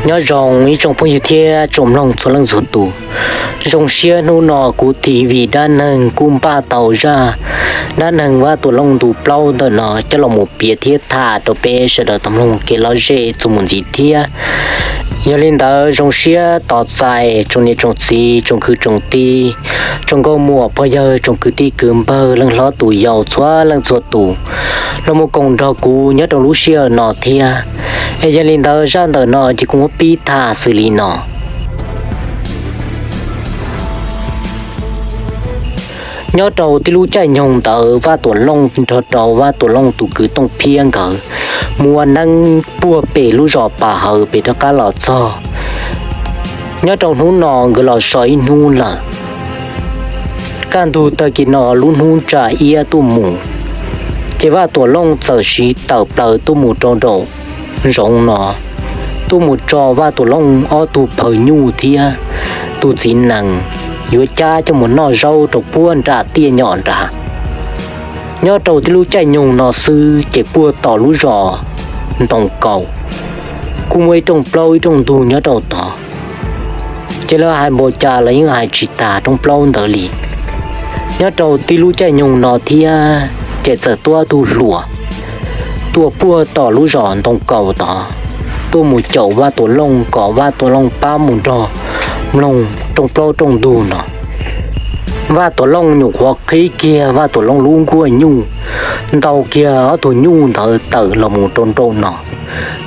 Nyob zoo ib tsoom phooj ywg thiab tsoom mloog txhua leej txhua tus. Zoo siab hnub no kuv TV Dab Neeg kuj npaj tau zaj dab neeg Vaj Tuam Looj ntu plaub ntawm no coj los mus piav thiab tham rau peb sawv daws tau mloog kev lom zem txuas mus ntxiv thiab. Yog li ntawd zoo siab tos txais tsoom niam tsoom txiv tsoom kwv tsoom tij, tsoom nkauj muam pog yawg tsoom kwv tij kwv npawg leej hlob tus yau txhua leej txhua tus los mus koom nrog kuv nyob rau lub sij hawm no thiab. Es yog li ntawd zaj ntawm no ces kuv muab pib tham xws li no. Nyob rau tib lub caij nyoog ntawd Vaj Tuam Looj nrog rau Vaj Tuam Looj tus kwv Tooj Phiab nkawd mus ua neeb puag pem lub zos Pas Hawv pem rov qab los txog. Nyob rau hnub no nkawd los so ib hnub lawm. Kaj ntug tag kis no lub hnub tsa iab tuaj mus, ces Vaj Tuam Looj txawm siv tawm plaws tuaj mus rau nraum zoov no, tuaj mus tso Vaj Tuam Looj ob tug phaw nyuj thiab tus txiv nees yuav cab coj mus noj zaub rau puag nram tiaj nyom nrad. Nyob rau tib lub caij nyoog no xwb ces puag tom lub zos Ntoo Kaus kuj muaj ib rooj plaub ib rooj ntug nyob rau tod. Ces lawv hais npaum cas los yeej hais tsis tas rooj plaub ntawd li. Nyob rau tib lub caij nyoog no thiab ces txawm tuaj ob tug hluas tuaj puag tom lub zos Ntoo Kaus tod, tuaj mus caum Vaj Tuam Looj kom Vaj Tuam Looj pab mus nrog mloog rooj plaub rooj ntug no. Vaj Tuam Looj nyuam qhuav qhib kiag Vaj Tuam Looj lub nkuaj nyuj, ntaus kiag ob tug nyuj ntawd tawm los mus rau nraum no,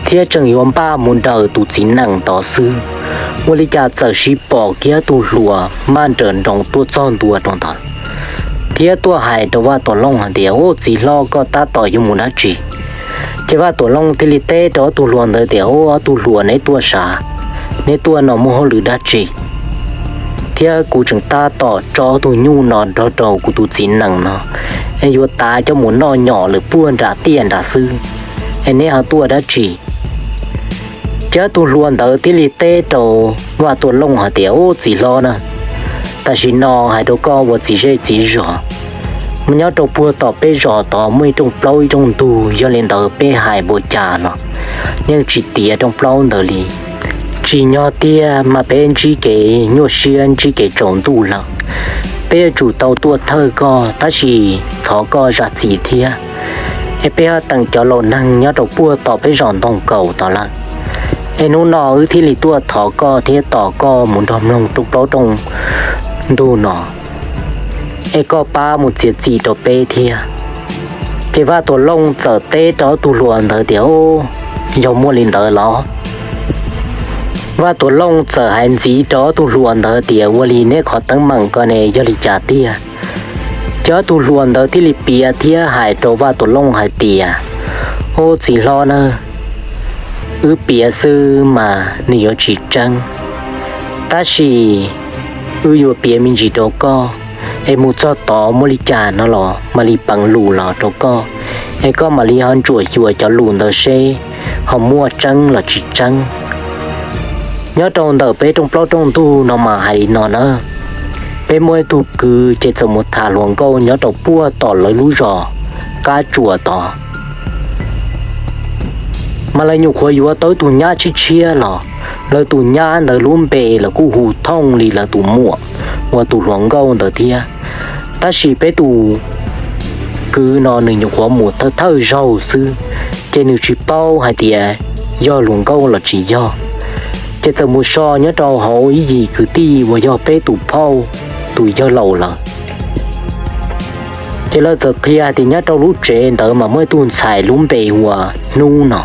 thiab tseem yuav npaj mus daws tus txiv nees tod xwb, ua li cas txawm sib pom kiag ob tug hluas maj nrawm nroos tuaj txog ntua rau ntawd, thiab tuaj hais rau Vaj Tuam Looj hais tias, Ub, txiv hlob, koj tab tom yuav mus dab tsi? Ces Vaj Tuam Looj thiaj li teb rau ob tug hluas ntawd tias, Ub, ob tug hluas, neb tuaj sav, neb tuaj no muaj hauj lwm dab tsi? Thiab kuv tseem tab tom tso ob tug nyuj no nrog rau kuv tus txiv nees no, es yuav tav coj mus noj nyom lawm puag nram tiaj nrad xwb, es neb ho tuaj dab tsi? Ces ob tug hluas ntawd thiaj li teb rau Vaj Tuam Looj hais tias, Ub, txiv hlob na, tam sim no hais rau koj ua txiv zej txiv zos, mas nyob rau puag tom peb zos tod muaj ib rooj plaub ib rooj ntug, yog li ntawd peb hais npaum cas los yeej tsis tiav rooj plaub ntawd li. Tsim nyog tiag mas peb ntsib kev nyuaj siab ntsib kev tsaus ntuj lawm, peb yuav tsum tau tuaj thawj koj, tab sis thov koj zam txim thiab, es peb ho teem cov laus neeg nyob rau puag tom peb zos Ntoo Kaus tod lawm. Es hnub no wb thiaj li tuaj thov koj thiab tos koj mus nrog mloog rooj plaub rooj ntug no, es koj pab mus txiav txim rau peb thiab. Ces Vaj Tuam Looj txawm teb rau ob tug hluas ntawd tias, Ub, yog muaj li ntawd los? Vaj Tuam Looj txawm hais ntxiv rau ob tug hluas ntawd tias, Ua li neb qhov teeb meem ko ne yog li cas tiag? Ces ob tug hluas ntawd thiaj li piav thiab hais rau Vaj Tuam Looj hais tias, Ub, txiv hlob na, wb piav xwb mas nws yuav tsis tseeb, tab sis wb yuav piav me ntsis rau koj, es mus txog tod muaj li cas no los mam li peev lus los rau koj, es koj mam li ho ntsuam xyuas cov lus ntawd seb ho muaj tseeb los tsis tseeb. Nyob rau ntawm peb rooj plaub rooj ntug no mas hais li no na, peb muaj ib tug kwv ces txawm mus tham hluas nkauj nyob rau puag tom lawv lub zos Kab Tsuas tod, mas lawv nyuam qhuav yuav tau ib tug nyab tshiab tshiab los, lawv tus nyab ntawd lub npe lawv kuj hu thooj li lawv tus muam uas tus hluas nkauj ntawd thiab. Tab sis peb tus kwv no nws nyuam qhuav mus thawj thawj zaug xwb, ces nws tsis paub hais tias yog hluas nkauj los tsis yog. Ces txawm mus so nyob rau hauv ib yim kwv tij uas yog peb tus phauj tus yawg laus lawm. Ces lawv txawm qhia hais tias nyob rau lub tsev ntawd mas muaj ib tug ntxhais lub npe hu ua Hnub no.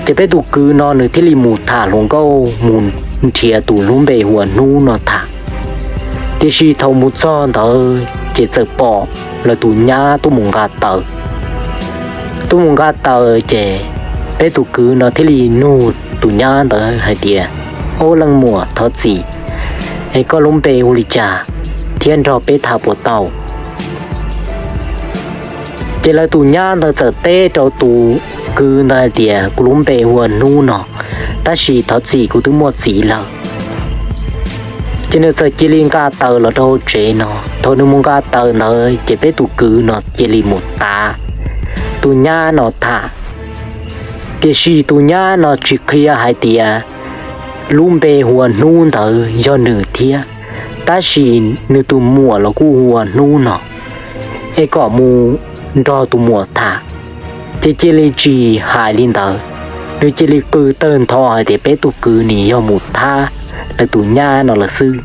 Ces peb tus kwv no nws thiaj li mus tham hluas nkauj mus nrhiav tus lub npe hu ua Hnub no tham. Tiam sis thaum mus txog ntawd ces txawm pom lawv tus nyab tuaj mus nqa taws. Tuaj mus nqa taws ces peb tus kwv no thiaj li nug tus nyab ntawd hais tias, Ob leej muam, thov txim, es koj lub npe hu li cas thiab nrog peb tham puas tau? Ces lawv tus nyab ntawd txawm teb rau tus kwv ntawd hais tias, Kuv lub npe hu ua Hnub no, tab sis thov txim, kuv twb muaj txiv lawm. Ces nws txawm cia li nqa taws los rau hauv tsev no. Thaum nws mus nqa taws ntawd ces peb tus kwv no cia li mus tav tus nyab no tham. Tiam sis tus nyab no tsis qhia hais tias lub npe hu ua Hnub ntawd yog nws thiab, tab sis nws tus muam los kuj hu ua Hnub no, es kom mus nrog tus muam tham. Ces cia li tsis hais li ntawd, nws cia li qw tawg ntho hais tias peb tus kwv nim yog mus thab lawv tus nyab no lawm xwb.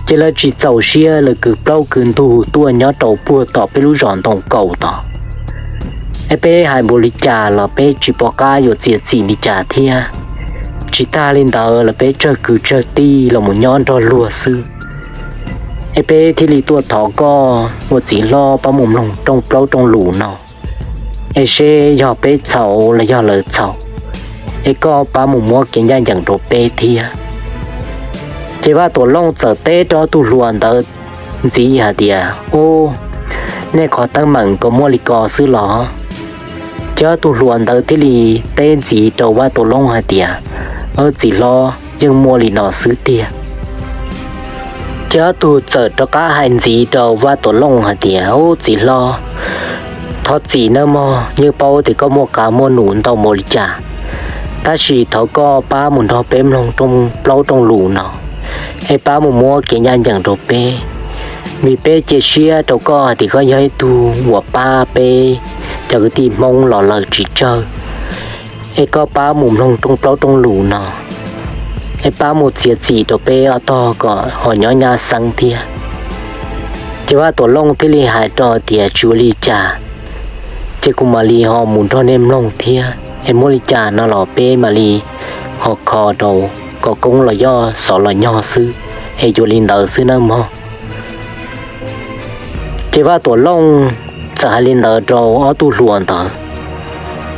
Ces lawv tsis txaus siab, lawv kwv plaub kwv ntug tuaj nyob rau puag tom peb lub zos Ntoo Kaus tod. Es peb hais npaum li cas los peb tsis pom qab yuav txiav txim li cas thiab. Tsis tag li ntawd los peb tsawg kwv tsawg tij los mus nyob nrog luag xwb. Es peb thiaj li tuaj thov koj ua txiv hlob pab mus mloog rooj plaub rooj lus no, es seb yog peb txhaum los yog lawv txhaum, es koj pab mus muab kev ncaj ncees rau peb thiab. Ces Vaj Tuam Looj txawm teb rau ob tug hluas ntawd ntxiv hais tias, Ub, nej qhov teeb meem ko muaj li ko xwb los? Ces ob tug hluas ntawd thiaj li teb ntxiv rau Vaj Tuam Looj hais tias, Txiv hlob, yeej muaj li no xwb tiag. Ces ob tug txawm rov qab hais ntxiv rau Vaj Tuam Looj hais tias, Ub, txiv hlob, thov txim nawb mog, yeej paub tias koj muaj qab muaj num ntau npaum li cas, tab sis thov koj pab mus nrog peb mloog rooj plaub rooj lus no, es pab mus muab kev ncaj ncees rau peb, vim peb cia siab rau koj hais tias koj yog ib tug uas pab peb cov kwv tij Hmoob los lawm tsis tsawg, es koj pab mus mloog rooj plaub rooj lus no, es pab mus txiav txim rau peb ob tog kom ho nyob nyab xeeb thiab. Ces Vaj Tuam Looj thiaj li hais rau tias, Tsis ua li cas, ces kuv mam li ho mus nrog nej mloog thiab, es muaj li cas no los peb mam li ho kho rau kom koob los yog xov los nyog xwb, es yuav li ntawd xwb nawb mog. Ces Vaj Tuam Looj txawm hais li ntawd rau ob tug hluas ntawd.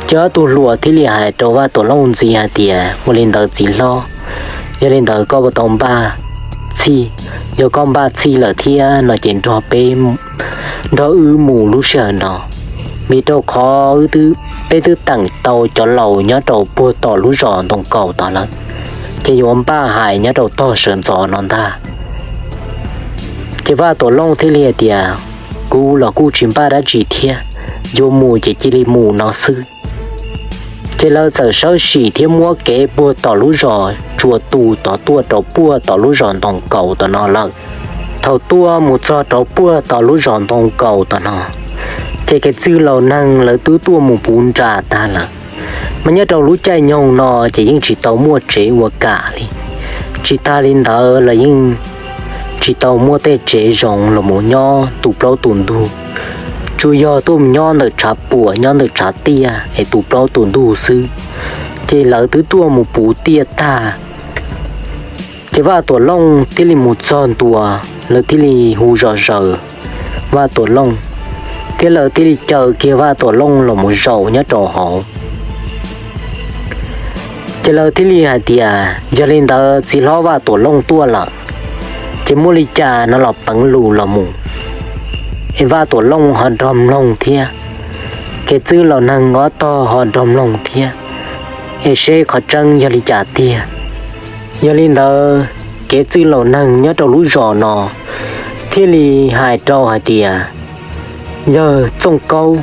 Ces ob tug hluas thiaj li hais rau Vaj Tuam Looj ntxiv hais tias, Ua li ntawd txiv hlob, yog li ntawd koj puas tau npaj txhij? Yog koj npaj txhij lawm thiab no ces nrog peb, nrog wb mus lub sij hawm no, vim rau qhov peb twb teem tau cov laus nyob rau puag tom lub zos Ntoo Kaus tod lawm, ces yuav npaj hais nyob rau tog sawv ntxov no ntag. Ces Vaj Tuam Looj thiaj li hais tias, Kuv los kuj tsis npaj dab tsi thiab, yuav mus ces cia li mus no xwb. Ces lawv txawm sawv tsees thiab muab kev puag tom lub zos Tsua Tu tod tuaj rau puag tom lub zos Ntoo Kaus tom no lawm. Thaum tuaj mus txog rau puag tom lub zos Ntoo Kaus tom no, ces kev txwj laus neeg lawv twb tuaj mus puv nra tag lawm. Mas nyob rau lub caij nyoog no ces yeej tsis tau muaj tsev ua kam li. Tsis tag li ntawd los yeej tsis tau muaj tej tsev zoo los mus nyob tu plaub tu ntug, tsuas yog tuaj mus nyob ntawm tshav puam nyob ntawm tshav tiaj es tu plaub tu ntug xwb. Ces lawv twb tuaj mus puv tiaj tag, ces Vaj Tuam Looj thiaj li mus txog ntua, lawv thiaj li hu zom zaws Vaj Tuam Looj, thiab lawv thiaj li caw kiag Vaj Tuam Looj los mus zaum nyob rau hauv. Ces lawv thiaj li hais tias, Yog li ntawd txiv hlob Vaj Tuam Looj tuaj lawm, ces muaj li cas no los peev lus los mus, es Vaj Tuam Looj ho nrog mloog thiab, kev txwj laus neeg ob tog ho nrog mloog thiab, es seb qhov tseeb yog li cas tiag. Yog li ntawd, kev txwj laus neeg nyob rau lub zos no thiaj li hais rau hais tias, Yawg Txooj Kaub,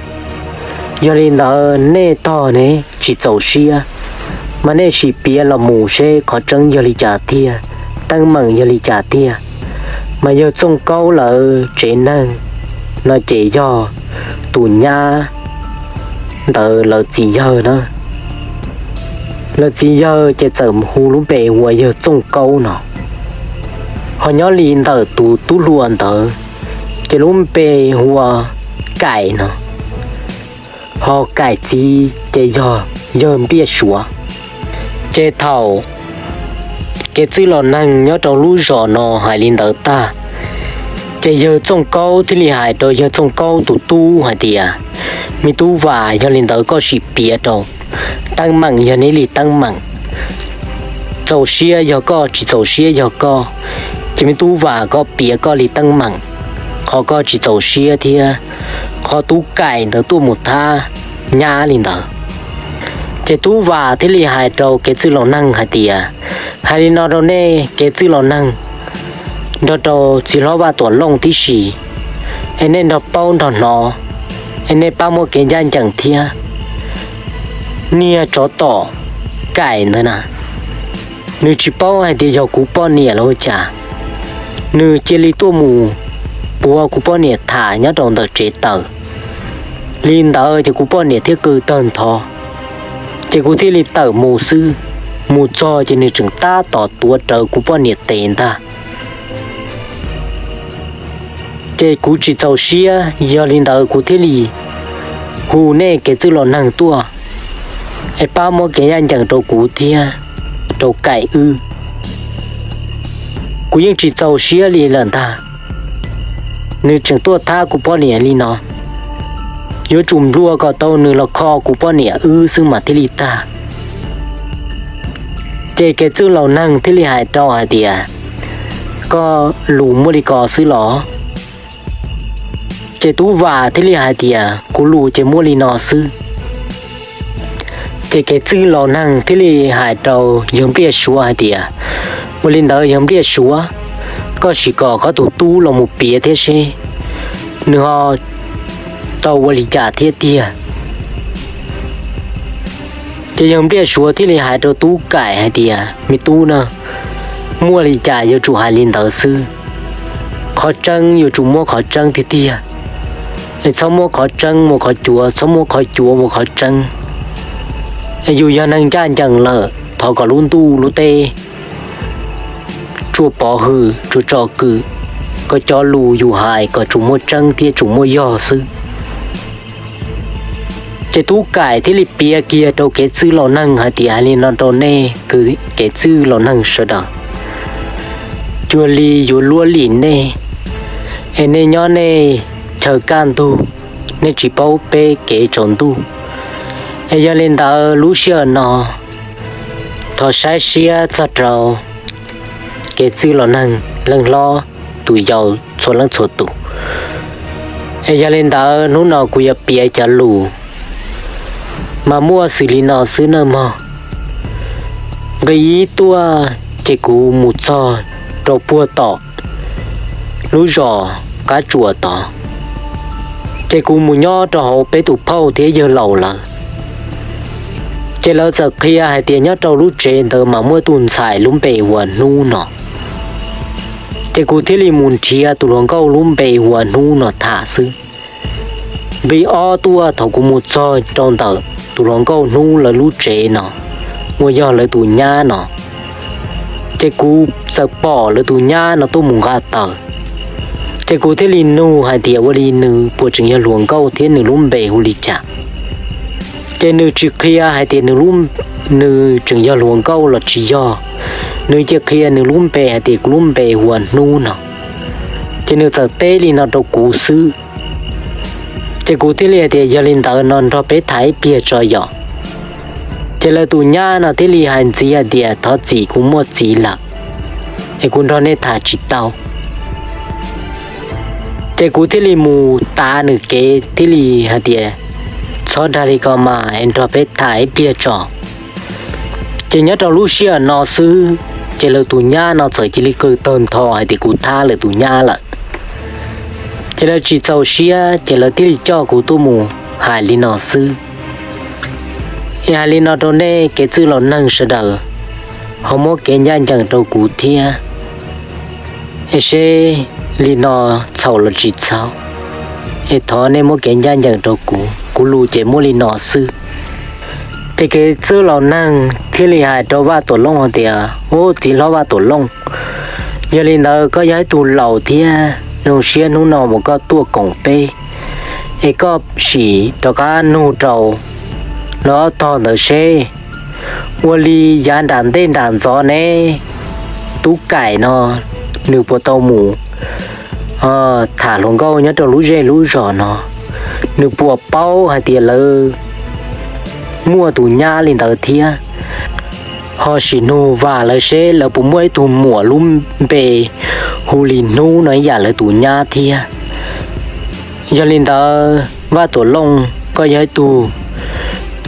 yog li ntawd nej tog ne tsis txaus siab, mas nej sim piav los mus seb qhov tseeb yog li cas tiag, teeb meem yog li cas tiag. Mas yawg Txooj Kaub lawv tsev neeg no ces yog tus nyab ntawd lawv txiv yawg na. Lawv txiv yawg ces txawm hu lub npe hu ua yawg Txooj Kaub no. Ho nyob li ntawm tus tub hluas ntawd, ces lub npe hu ua Kaim no. Ho Kaim txiv ces yog yawg Npiaj Suav. Ces thaum kev txwj laus neeg nyob rau lub zos no hais li ntawd tag, ces yawg Txooj Kaub thiaj li hais rau yawg Txooj Kaub tus tub hais tias, Me tub Vam, yog li ntawd koj sim piav rau, teeb meem yog neb li teeb meem, txaus siab yog koj, tsis txaus siab yog koj. Ces me tub Vam, koj piav koj li teeb meem, qhov koj tsis txaus siab thiab qhov tub Kaim ntawd tuaj mus thab nyab li ntawd. Ces tub Vam thiaj li hais rau kev txwj laus neeg hais tias, Hais li no rau nej kev txwj laus neeg nrog rau txiv hlob Vaj Tuam Looj tib si, es nej nrog paub nrog hnov, es nej pab muab kev ncaj ncees thiab. Niag tsov tom Kaim ntawd na, nws tsis paub hais tias yog kuv poj niam los ua cas, nws cia li tuaj mus puav kuv poj niam tham nyob rau ntawm tsev taws. Li ntawd ces kuv poj niam thiaj qw tawg ntho, ces kuv thiaj li tawm mus xwb. Mus txog ces nws tseem tab tom tuav rawv kuv poj niam tes ntag. Ces kuv tsis txaus siab, yog li ntawd kuv thiaj li hu nej kev txwj laus neeg tuaj, es pab muab kev ncaj ncees rau kuv thiab rau Kaim wb. Kuv yeej tsis txaus siab li lawm ntag. Nws tseem tuaj thab kuv poj niam li no, yuav tsum nplua kom tau nws los kho kuv poj niam wb xwb mas thiaj li tag. Ces kev txwj laus neeg thiaj li hais rau hais tias, koj lus muaj li ko xwb los? Ces tub Vam thiaj li hais tias, kuv lus ces muaj li no xwb. Ces kev txwj laus neeg thiaj li hais rau yawg Npliaj Suav hais tias, ua li ntawd yawg Npliaj Suav, koj sim kom koj tus tub los mus piav thiab seb nws ho tau ua li cas thiab tiag. Ces yawg Npliaj Suav thiaj li hais rau tub Kaim hais tias, me tub na, muaj li cas yuav tsum hais li ntawd xwb. Qhov tseeb yuav tsum muab qhov tseeb tiag tiag, es txhob muab qhov tseeb mus qhov cuav, txhob muab qhov cuav mus qhov tseeb. Es yus yog neeg ncaj ncees lawm, thov kom lub ntuj lub teb tsuas pov hwm, tsuas tsom kwm, kom cov lus yus hais kom tsuas muaj tseeb thiab tsuas muaj yog xwb. Ces tub Kaim thiaj li piav kiag rau kev txwj laus neeg hais tias, hais li no rau nej kwv kev txwj laus neeg sawv daws, cuag li yuav luab lim nej, es nej nyob nej chaw kaj ntug, nej tsis paub peb kev tsaus ntuj. Es yog li ntawd lub sij hawm no thov saib siab txog rau kev txwj laus neeg, leej hlob, tus yau, txhua leej txhua tus. Es yog li ntawd hnub no kuv yuav piav cov lus mas muaj xws li no xwb nawb mog. Nqi ib tuaj ces kuv mus txog rau puag tom lub zos Qab Tsuas tod, ces kuv mus nyob rau hauv peb tus phauj thiab yawg laus lawm. Ces lawv txawm qhia hais tias nyob rau lub tsev ntawd mas muaj tus ntxhais lub npe hu ua Hnub no. Ces kuv thiaj li mus nrhiav tus hluas nkauj lub npe hu ua Hnub no tham xwb. Nqi ob tuaj thaum kuv mus txog rau ntawm tus hluas nkauj Hnub lawv lub tsev no, uas yog lawv tus nyab no, ces kuv txawm pom lawv tus nyab no tuaj mus nqa taws. Ces kuv thiaj li nug hais tias ua li nws puas tseem yog hluas nkauj thiab nws lub npe hu li cas. Ces nws tsis qhia hais tias nws, nws tseem yog hluas nkauj los tsis yog, nws cia qhia nws lub npe hais tias kuv lub npe hu ua Hnub no. Ces nws txawm teb li no rau kuv xwb. Ces kuv thiaj li hais tias yog li ntawd no nrog peb tham ib pliag tso yom. Ces lawv tus nyab no thiaj li hais ntxiv hais tias thov txim, kuv muaj txiv lawm, es kuv nrog nej tham tsis tau. Ces kuv thiaj li mus tav nws kev thiaj li hais tias txhob dag li ko mas es nrog peb tham ib pliag tso. Ces nyob rau lub sij hawm no xwb, ces lawv tus nyab no txawm cia li qw tawg ntho hais tias kuv thab lawv tus nyab lawm. Ces lawv tsis txaus siab ces lawv thiaj li coj kuv tuaj mus hais li no xwb. Es hais li no rau nej kev txwj laus neeg sawv daws, ho muab kev ncaj ncees rau kuv thiab, es seb li no txhaum los tsis txhaum, es thov nej muab kev ncaj ncees rau kuv, kuv lus ces muaj li no xwb. Ces kev txwj laus neeg thiaj li hais rau Vaj Tuam Looj hais tias, ub, txiv hlob Vaj Tuam Looj, yog li ntawd koj yog ib tug laus thiab, zoo siab hnub no mas koj tuaj koom peb, es koj sim rov qab nug rau lawv ob tog ntawd seb ua li yav nram ntej nram ntxov ne, tub Kaim no nws puas tau mus tham hluas nkauj nyob rau lub zej lub zos no, nws puas paub hais tias lawv muaj tus nyab li ntawd thiab, ho sim nug Vam lawv seb lawv puas muaj ib tug muam lub npe hu li Hnub no ib yam lawv tus nyab thiab. Yog li ntawd Vaj Tuam Looj, koj yog ib tug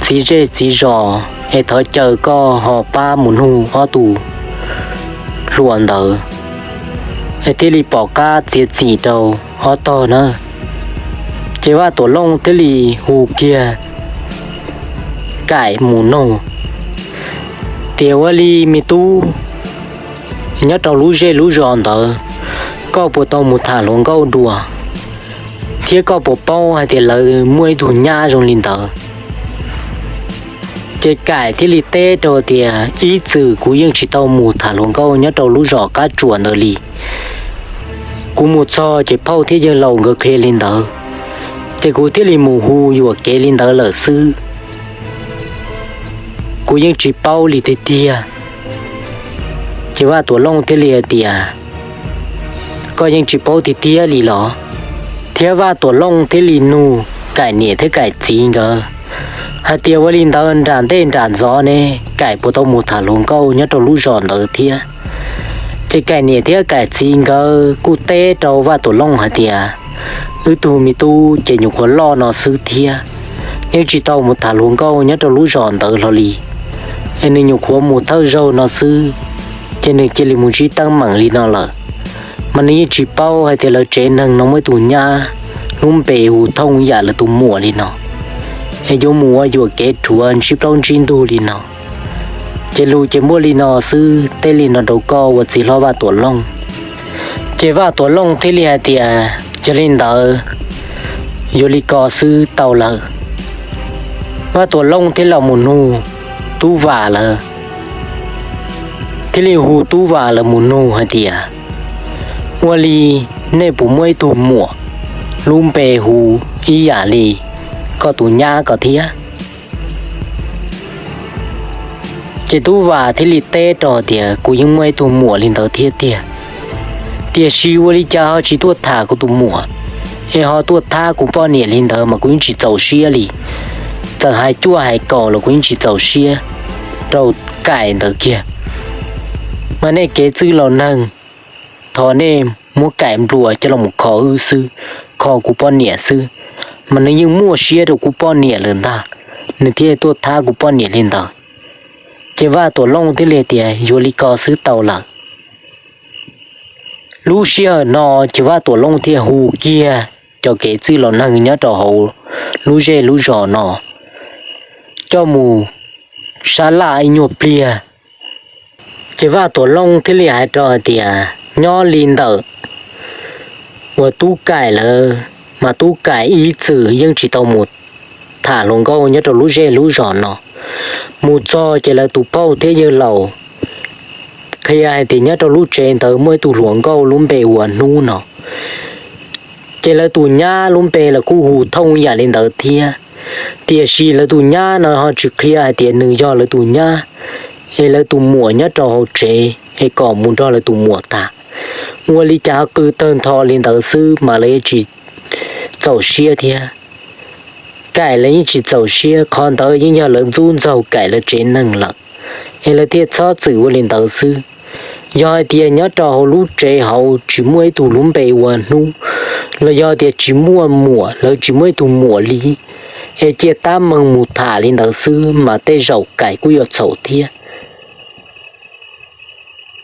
txiv zej txiv zos, es thov caw koj ho pab mus nug ob tug hluas ntawd, es thiaj li pom qab txiav txim rau ob tog na. Ces Vaj Tuam Looj thiaj li hu kiag Kaim mus noog tias, ua li me tub, nyob rau lub zej lub zos ntawd, koj puas tau mus tham hluas nkauj dua, thiab koj puas paub hais tias lawv muaj ib tug nyab zoo li ntawd? Ces Kaim thiaj li teb rau tias, ib txwm kuv yeej tsis tau mus tham hluas nkauj nyob rau lub zos qab tsuas ntawd li. Kuv mus txog ces phauj thiab yawg laus nkawd qhia li ntawd, ces kuv thiaj li mus hu yuam kev li ntawd lawm xwb. Kuv yeej tsis paub li tiag tiag. Ces Vaj Tuam Looj thiaj li hais tias, koj yeej tsis paub tiag tiag li los? Thiab Vaj Tuam Looj thiaj li nug Kaim niam thiab Kaim txiv nkawd hais tias, ua li ntawd nram ntej nram ntxov ne, Kaim puas tau mus tham hluas nkauj nyob rau lub zos ntawd thiab? Ces Kaim niam thiab Kaim txiv nkawd kuj teb rau Vaj Tuam Looj hais tias, wb tug me tub ces nyuam qhuav loj no xwb thiab, yeej tsis tau mus tham hluas nkauj nyob rau lub zos ntawd hlo li, es nws nyuam qhuav mus thawj zaug no xwb, ces nws cia li mus ntsib teeb meem li no lawm. Mas nws yeej tsis paub hais tias lawv tsev neeg no muaj ib tug nyab lub npe hu thooj yam lawv tus muam li no, es yuav mus ua yuam kev rhuav ntsib plaub ntsib ntug li no. Ces lus ces muaj li no xwb, teb li no rau koj ua txiv hlob Vaj Tuam Looj. Ces Vaj Tuam Looj thiaj li hais tias, yog li ntawd, yuav li ko xwb tau lawm. Vaj Tuam Looj thiaj los mus nug Tub Vam lawm, thiaj li hu Tub Vam lawm mus nug hais tias, ua li nej puas muaj ib tug muam lub npe hu ib yam li koj tus nyab ko thiab? Ces Tub Vam thiaj li teb rau tias, kuv yeej muaj ib tug muam li ntawd thiab tiag, tiam sis ua li cas ho tsis tuaj tham kuv tus muam, es ho tuaj thab kuv poj niam li ntawd mas kuv yeej tsis txaus siab li. Txawm hais cuaj hais kaum los kuv yeej tsis txaus siab rau Kaim ntawd kiag. Mas nej kev txwj laus neeg, thov nej muab Kaim nplua coj los kho wb xwb, kho kuv poj niam xwb, mas nws yeej muaj siab rau kuv poj niam lawm ntag, nws thiaj tuaj thab kuv poj niam li ntawd. Ces Vaj Tuam Looj thiaj li tias, yuav li ko xwb tau lawm. Lub sij hawm no ces Vaj Tuam Looj thiaj hu kiag cov kev txwj laus neeg nyob rau hauv lub zej lub zos no coj mus sab laj ib nyuag pliag. Ces Vaj Tuam Looj thiaj li hais rau hais tias, nyob li ntawm uas Tub Kaim lawv, mas Tub Kaim ib txwm yeej tsis tau mus tham hluas nkauj nyob rau lub zej lub zos no. Mus txog ces lawv tus phauj thiab yawg laus qhia hais tias nyob rau lub tsev ntawd muaj ib tug hluas nkauj lub npe ua Hnub no. Ces lawv tus nyab lub npe los kuj hu thooj yam li ntawd thiab, tiam sis lawv tus nyab no ho tsis qhia hais tias nws yog lawv tus nyab, es lawv tus muam nyob rau hauv tsev es kom mus nrog lawv tus muam tham. Ua li cas ho qw tawg ntho li ntawd xwb mas lawv yeej tsis txaus siab thiab. Kaim lawv yeej tsis txaus siab, qhov ntawd yeej yog lawv ntxub ntxaug Kaim lawv tsev neeg lawm, es lawv thiaj txhob txwm ua li ntawd xwb. Yog hais tias nyob rau hauv lub tsev hauv tsis muaj ib tug lub npe ua Hnub, los yog tias tsis muaj muam, lawv tsis muaj ib tug muam li, es cia tab meeg mus tham li ntawd xwb mas tej zaum Kaim kuj yuav txhaum thiab.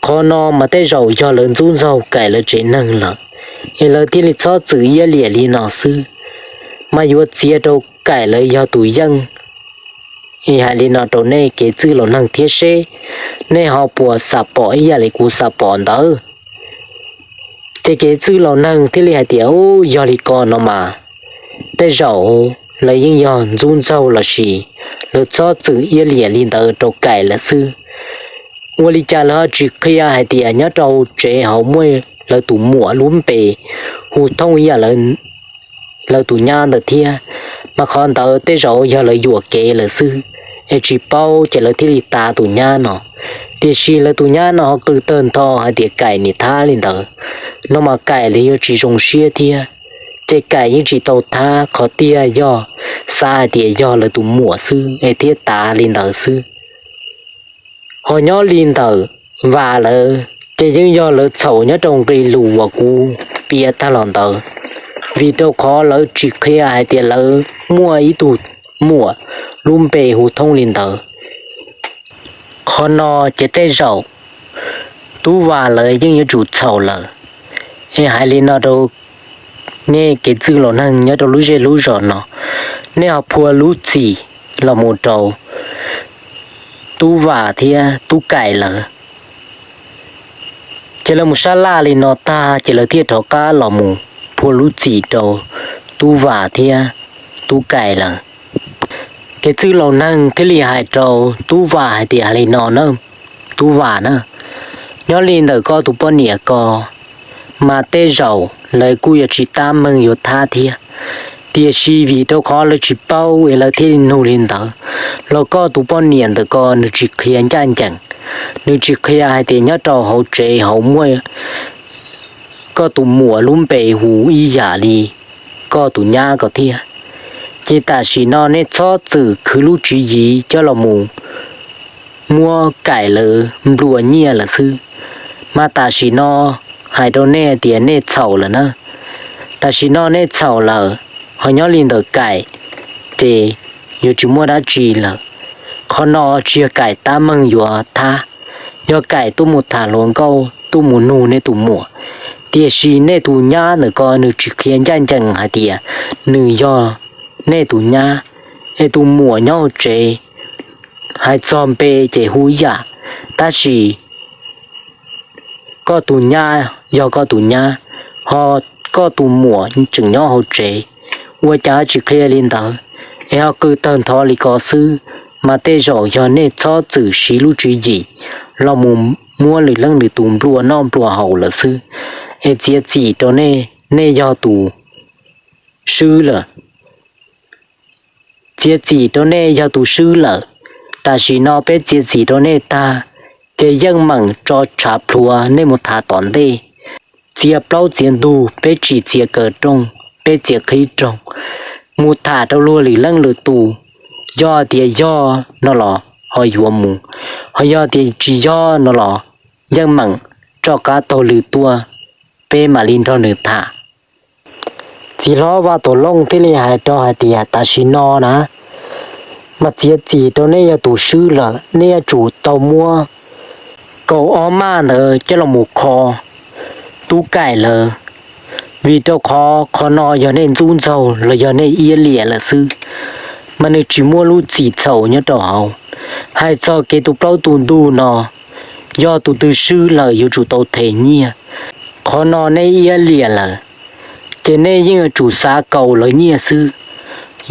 Qhov no mas tej zaum yog lawv ntxub ntxaug Kaim lawv tsev neeg lawm, es lawv thiaj li txhob txwm iab liam li no xwb, mas yuav txiav rau Kaim lawv yog tus yeej. Es hais li no rau nej kev txwj laus neeg thiab seb nej ho puas xam pom ib yam li kuv xam pom ntawd. Ces kev txwj laus neeg thiaj li hais tias, u, yog li ko no mas tej zaum lawv yeej yog ntxub ntxaug lossis lawv txhob txwm iab liam li ntawd rau Kaim lawv xwb. Ua li cas lawv ho tsis qhia hais tias nyob rau tsev hauv muaj lawv tus muam lub npe hu thooj ib yam lawv tus nyab ntawd thiab, mas qhov ntawd tej zaum yog lawv yuam kev lawm xwb, es tsis paub ces lawv thiaj li tav tus nyab no. Tiam sis lawv tus nyab no ho qw tawg ntho hais tias Kaim niam thab li ntawd, no mas Kaim lawv yuav tsis zoo siab thiab. Ces Kaim yeej tsis tau thab, qhov tiag yog xav hais tias yog lawv tus muam xwb es thiaj tav li ntawd xwb. Ho nyob li ntawm Vam lawv ces yeej yog lawv txhaum nyob rau nqe lus uas kuv piav tag los ntawd, vim rau qhov lawv tsis qhia hais tias lawv muaj ib tug muam lub npe hu thooj li ntawd. Qhov no ces tej zaum Tub Vam lawv yeej yuav tsum txhaum lawm. Es hais li no rau nej kev txwj laus neeg nyob rau lub zej lub zos no, nej ho phua lub txim los mus rau Tub Vam thiab Tub Kaim lawm. Ces lawv mus sab laj li no tag ces lawv thiaj rov qab los mus phua lub txim rau Tub Vam thiab Tub Kaim lawm. Kev txwj laus neeg thiaj li hais rau Tub Vam hais tias li no na, Tub Vam na, nyob li ntawm koj tus poj niam ko mas tej zaum lawv kuj yuav tsis tab meeg yuav thab thiab, tiam sis vim rau qhov lawv tsis paub es lawv thiaj li nug li ntawd. Los koj tus poj niam ntawm ko nws tsis qhia ncaj ncees, nws tsis qhia hais tias nyob rau hauv tsev hauv muaj koj tus muam lub npe hu ib yam li koj tus nyab ko thiab. Ces tam sim no nej txhob txwm khwv lub tswv yim coj los mus muab Kaim lawv nplua nyiaj lawm xwb. Mas tam sim no hais rau nej tias nej txhaum lawm na. Tam sim no nej txhaum lawm, ho nyob li ntawm Kaim ces yuav tsis muaj dab tsi lawm. Qhov no tsis yog Kaim tab meeg yuav thab, yog Kaim tuaj mus tham hluas nkauj tuaj mus nug nej tus muam. Tiam sis nej tus nyab ntawm ko nws tsis qhia ncaj ncees hais tias nws yog nej tus nyab, es tus muam nyob hauv tsev hais txog npe ces hu ib yam, tab sis koj tus nyab yog koj tus nyab, ho koj tus muam tseem nyob hauv tsev, ua cas tsis qhia li ntawd, es ho qw tawg nthov li ko xwb. Mas tej zaum yog nej txhob txwm siv lub tswv yim los mus muab lwm leej lwm tus nplua noj nplua haus lawm xwb. Es txiav txim rau nej, nej yog tus swb lawm. Txiav txim rau nej yog tus swb lawm. Tam sim no peb txiav txim rau nej tag, ces yeej meem tso tshav plhuav nej mus tham tom ntej. Txiav plaub txiav ntug, peb tsis txiav kaw rooj, peb txiav qhib rooj, mus tham rau luag lwm leej lwm tus. Yog tias yog no los ho yuav mus, ho yog tias tsis yog no los yeej meem tso qab taug lw tuaj, peb mam li nrog nws tham. Txiv hlob Vaj Tuam Looj thiaj li hais rau hais tias tam sim no na, mas txiav txim rau nej yog tus swb lawm, nej yuav tsum tau muab kaum ob maj ntawd coj los mus kho Tub Kaim lawm, vim rau qhov qhov no yog nej ntxub ntxaug los yog nej iab liam lawm xwb, mas nws tsis muaj lub txim txhaum nyob rau hauv. Hais txog kev tu plaub tu ntug no, yog tus twg swb lawm yuav tsum tau them nyiaj. Qhov no nej iab liam lawm, ces nej yeej yuav tsum xav kaus lawv nyiaj xwb.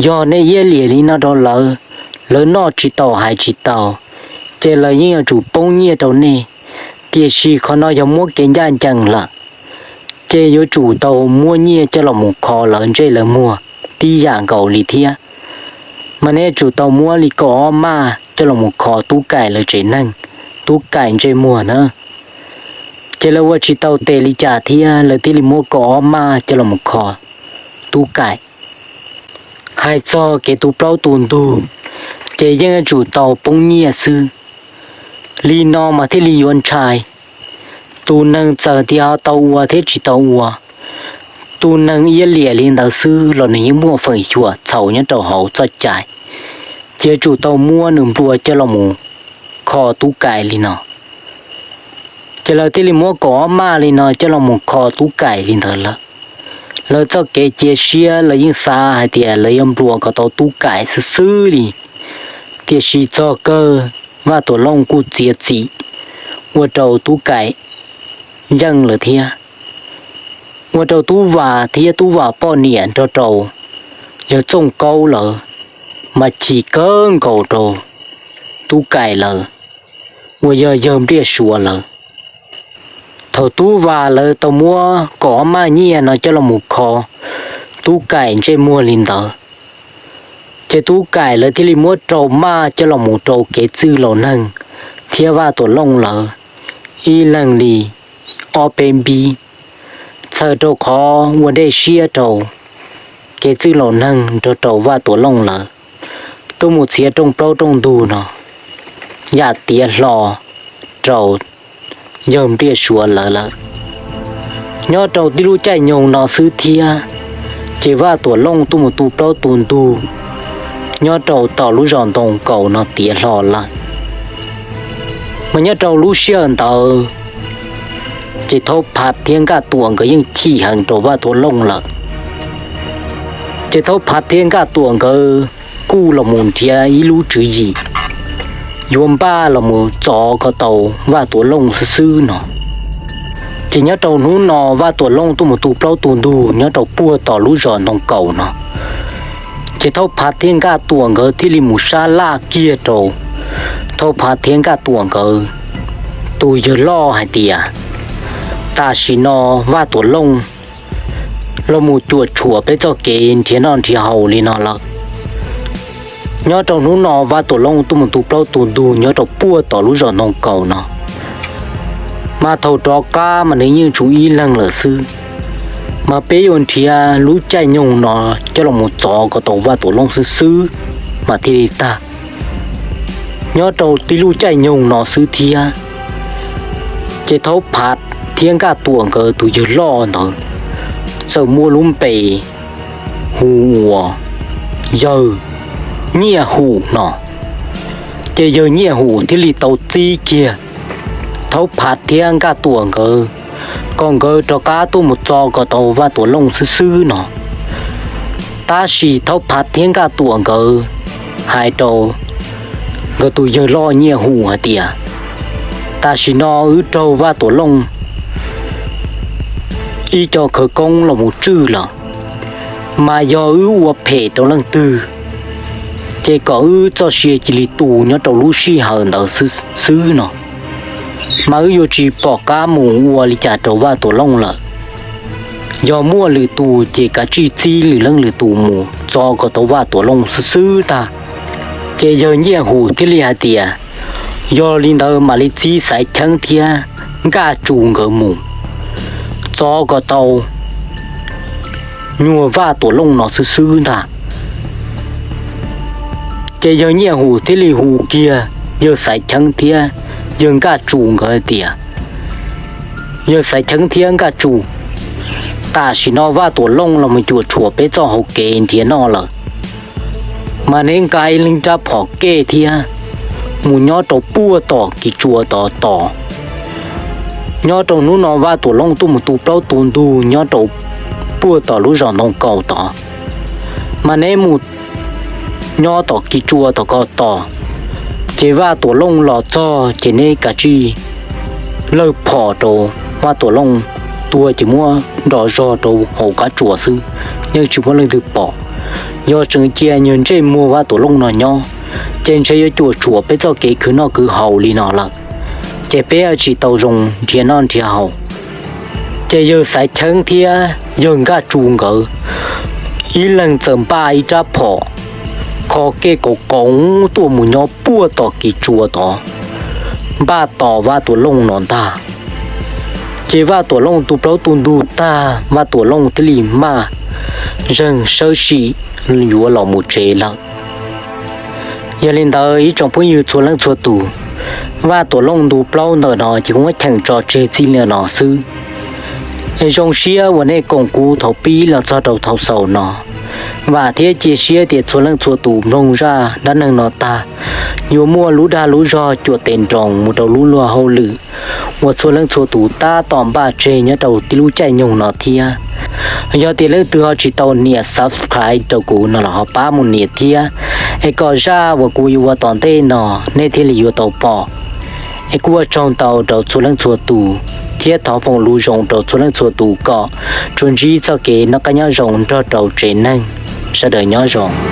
Yog nej iab liam li no rau lawv, lawv noj tsis tau hais tsis tau, ces lawv yeej yuav tsum poob nyiaj rau nej. Tiam sis qhov no yog muab kev ncaj ncees lawm, ces yuav tsum tau muab nyiaj coj los mus kho lawv ntsej lawv muag tib yam nkaus li thiab. Mas nej yuav tsum tau muab li kaum ob maj coj los mus kho Tub Kaim lawv tsev neeg, Tub Kaim ntsej muag na. Ces lawv ua tsis tau tes li cas thiab, lawv thiaj li muab kaum ob maj coj los mus kho Tub Kaim. Hais txog kev tu plaub tu ntug, ces yeej yuav tsum tau poob nyiaj xwb. Li no mas thiaj li yuav ntshai. Tus neeg txawm tias ho tau ua thiab tsis tau ua, tus neeg iab liam li ntawd xwb los nws yeej muaj feem xyuam txhaum nyob rau hauv txoj cai, ces yuav tsum tau muab nws nplua coj los mus kho Tub Kaim li no. Ces lawv thiaj li muab kaum ob maj li no coj los mus kho Tub Kaim li ntawd lawm. Lawv txoj kev cia siab lawv yeej xav hais tias lawv yuav nplua kom tau Tub Kaim xwb xwb li. Tiam sis txog kawg, Vaj Tuam Looj kuj txiav txim ua rau Tub Kaim yeej lawm thiab. Ua rau Tub Vam thiab Tub Vam poj niam nrog rau yawg Txooj Kaub lawv mas chim kawg nkaus rau Tub Kaim lawv uas yog yawg Npliaj Suav lawv. Thaum Tub Vam lawv tau muab kaum ob maj nyiaj no coj los mus kho Tub Kaim ntsej muag li ntawd, ces Tub Kaim lawv thiaj li muab rau maj coj los mus rau kev txwj laus neeg thiab Vaj Tuam Looj lawv ib leeg li ob peb npib, txhawm rau qhov ua dej siab rau kev txwj laus neeg nrog rau Vaj Tuam Looj lawv tuaj mus txiav rooj plaub rooj ntug no yam tiav hlo rau yawg Npliaj Suav lawv lawm. Nyob rau tib lub caij nyoog no xwb thiab, ces Vaj Tuam Looj tuaj mus tu plaub tu ntug nyob rau tom lub zos Ntoo Kaus no tiav hlo lawm. Mas nyob rau lub sij hawm ntawd, ces Thaub Phav thiab Nkaj Tuam nkawd yeej chim heev rau Vaj Tuam Looj lawm. Ces Thaub Phav thiab Nkaj Tuam nkawd kuj los mus nrhiav ib lub tswv yim yuav npaj los mus txov kom tau Vaj Tuam Looj xwb xwb no. Ces nyob rau hnub no Vaj Tuam Looj tuaj mus tu plaub tu ntug nyob rau puag tom lub zos Ntoo Kaus no. Ces Thaub Phav thiab Nkaj Tuam nkawd thiaj li mus sab laj kiag rau Thaub Phav thiab Nkaj Tuam nkawd tus yawg loj hais tias, tam sim no Vaj Tuam Looj los mus cuam tshuam peb txoj kev nrhiav noj nrhiav haus li no lawm. Nyob rau hnub no Vaj Tuam Looj tuaj mus tu plaub tu ntug nyob rau puag tom lub zos Ntoo Kaus no, mas thaum rov qab mas nws yeej tsum ib leeg lawm xwb. Mas peb yuav nrhiav lub caij nyoog no coj los mus txov kom tau Vaj Tuam Looj xwb xwb mas thiaj li tag. Nyob rau tib lub caij nyoog no xwb thiab, ces Thaub Phav thiab Nkaj Tuam nkawd tus yawg loj ntawd txawm muaj lub npe hu ua yawg Nyiaj Hum no. Ces yawg Nyiaj Hum thiaj li tau txib kiag Thaub Phav thiab Nkaj Tuam nkawd kom nkawd rov qab tuaj mus txov kom tau Vaj Tuam Looj xwb xwb no. Tab sis Thaub Phav thiab Nkaj Tuam nkawd hais rau nkawd tus yawg loj Nyiaj Hum hais tias, tam sim no wb raug Vaj Tuam Looj ib co khawv koob los mus tswj lawm, mas yog wb ua phem rau leej twg, ces kom wb txoj sia cia li tu nyob rau lub sij hawm ntawd xwb no, mas wb yuav tsis pom qab mus ua li cas rau Vaj Tuam Looj lawm. Yog muaj lwm tus ces kav tsij txib lwm leej lwm tus mus txov kom tau Vaj Tuam Looj xwb xwb tag. Ces yawg Nyiaj Hum thiaj li hais tias, yog li ntawd mam li txib Xaiv Cheeb thiab Nkaj Tsu nkawd mus txov kom tau nyuag Vaj Tuam Looj no xwb xwb ntag. Ces yawg Nyiaj Hum thiaj li hu kiag yawg Xaiv Cheeb thiab yawg Nkaj Tsu nkawd hais tias, yawg Xaiv Cheeb thiab Nkaj Tsu, tam sim no Vaj Tuam Looj los mus cuam tshuam peb txoj hauv kev nrhiav noj lawm, mas neb nqa ib leeg rab phom kej thiab mus nyob rau puag tom kis tsua tod tos. Nyob rau hnub no Vaj Tuam Looj tuaj mus tu plaub tu ntug nyob rau puag tom lub zos Ntoo Kaus tod, mas neb mus nyob tom kis tsua tom ko tos, ces Vaj Tuam Looj los txog ces neb kav tsij lawj phom rau Vaj Tuam Looj, tua ces muab nrov zog rau hauv qab tsuas xwb, yeej tsis muaj leej twg pom. Yog tseem cia nyuag ntsej muag Vaj Tuam Looj no nyob, ces ntshe yuav cuam tshuam peb txoj kev khwv noj khwv haus li no lawm, ces peb tsis tau zoo nrhiav noj nrhiav haus. Ces yawg Xaiv Cheeb thiab yawg Nkaj Tsu nkawd ib leeg txawm npaj ib rab phom kho kej kaus kaus tuaj mus nyob puag tom kis tsua tod, npaj tos Vaj Tuam Looj no ntag. Ces Vaj Tuam Looj tu plaub tu ntug tag, Vaj Tuam Looj thiaj li maj zeeg sawb sim yuav los mus tsev lawm. Yog li ntawd ib tsoom phooj ywg txhua leej txhua tus, Vaj Tuam Looj ntu plaub ntawm no ces kuv muab cheem tso tseg txij li no xwb. Es zoo siab uas nej koom kuv thaum pib los txog rau thaum xaus no. Vam thiab cia siab tias txhua leej txhua tus mloog zaj dab neeg no tag, yuav muaj lub dag lub zog cuam tes nroos mus rau lub luag hauj lwm uas txhua leej txhua tus tab tom npaj tseg nyob rau tib lub caij nyoog no thiab. Yog tias leej twg ho tsis tau nias subscribe rau kuv no los ho pab mus nias thiab, es kom zaj uas kuv yuav ua tom ntej no nej thiaj li yuav tau pom. Es kuj ua tsaug ntau rau txhua leej txhua tus, thiab thov foom lus zoo rau txhua leej txhua tus kom tsuas ntsib txoj kev noj qab nyob zoo nrog rau tsev neeg. Sawv daws nyob zoo.